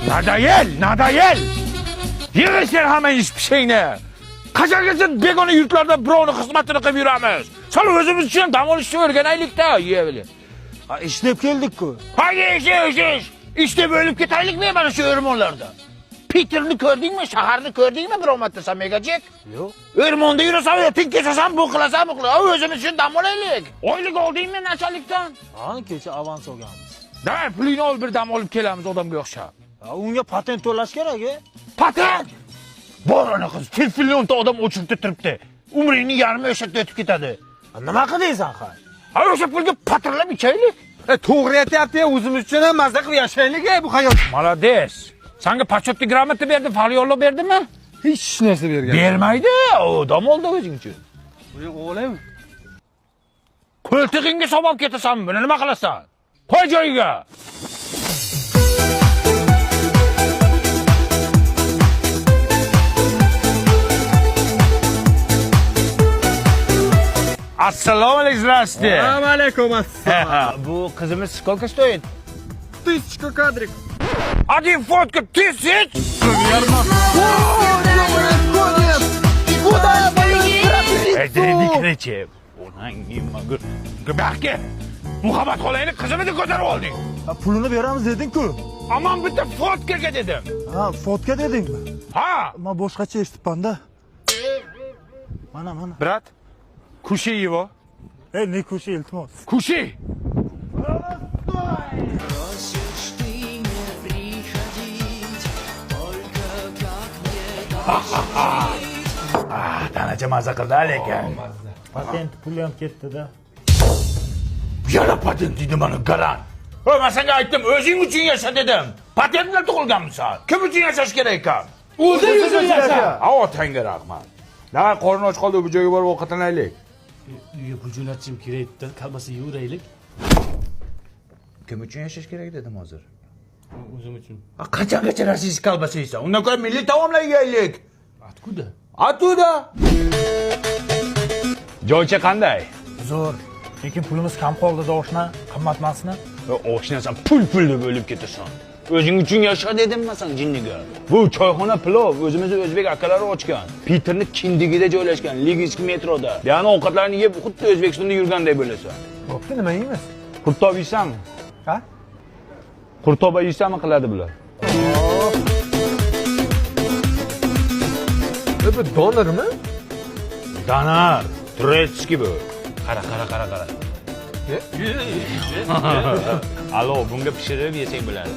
Надоел, надоел. Yig'ishtir hamma ish pishingni. Qachongacha begona yurtlarda birovni xizmatini qilib yuramiz? Sal o'zimiz uchun ham dam olishni o'rganaylik-da, yeyavili. Ha, ishlab keldik-ku. Ha, ish, ish, ish. Ishlab o'lib ketaylikmi mana shu o'rmonlarda? Peterni ko'rdingmi, shaharni ko'rdingmi biror marta san Megajek? Yo'q. O'rmonda yurasan, erting kesasan, bu qilasan, bu qilasan. O'zimiz uchun dam olaylik. Oylik oldingmi nashalikdan? Ha, kecha avans olganmiz. Davay, pulingni ol, bir dam olib kelamiz odamga o'xshab. Ha, unga patent to'lash kerak, e? Patent! Bor ana qiz, telefonda odam o'chirib turibdi. Umringning yarmi o'sha yerda o'tib ketadi. Ha, nima qilaysan ha? Ha, o'sha pulga patirlab ichaylik. To'g'ri aytyapti, o'zimiz uchun ham mazza qilib yashaylik bu hayot. Молодец. Sanga почетный грамота berdi, falyollo berdimi? Hech narsa bergan. Bermaydi. Odam oldi o'zing uchun. Buni o'g'lim. Qo'ltig'ingga solib ketasan, buni nima qilasan? Qo'y joyiga. Assalomu alaykum, здрасте. Assalomu alaykum assalom. Bu qizimiz сколько стоит? Тысячка кадрик. Один фотка тысяч? Куда мою Dedi Baxki, Muhabbat xolangni qizimni ko'tarib olding. Ha, pulini beramiz deding-ku. Aman bitta fotkaga dedim. Ha, fotka dedingmi? Ha, Men boshqacha eshitibman-da. Mana, mana. Брат, кушай его. Ey, не кушай, iltimos. Кушай. Ah, tanacha maza qildi lekin. Patent puli ham ketdi-da. Yana patent deydi mana garan. O, men senga aytdim, o'zing uchun yasha dedim. Patent bilan tug'ilganmisan. Kim uchun yashash kerak ekan? O'zing uchun yasha. Ha, otangga rahmat. Davay, qorni och qoldi, bu joyga borib ovqatlanaylik. Uyga pul jo'natishim kerak edi, kolbasa yeveraylik. Kim uchun yashash kerak dedim hozir. O'zim uchun. Qachongacha rossiyskiy kolbasa yeysan? Undan ko'ra milliy taomlar yeylik. Откуда? Оттуда. Joycha qanday? Zo'r. Lekin pulimiz kam qoldi-da, oshna. Qimmat emasmi? Oshnasan pul deb o'lib ketasan. O'zing uchun yasha dedim masan jinniga. Bu choyxona plov o'zimizni o'zbek akalari ochgan. Peterni kindigida joylashgan, Liginskiy metroda. Ya'ni ovqatlarni yeb xuddi O'zbekistonda yurganday bo'lasan. Bo'pti, nima yeymiz? Qurtob yeysanmi? Ha? Qurtoba yeysanmi qiladi bular. Bu donormi? Donar, турецкий bu. Qara, qara, qara, qara. Alo, bunga pishirib yesang bo'ladi.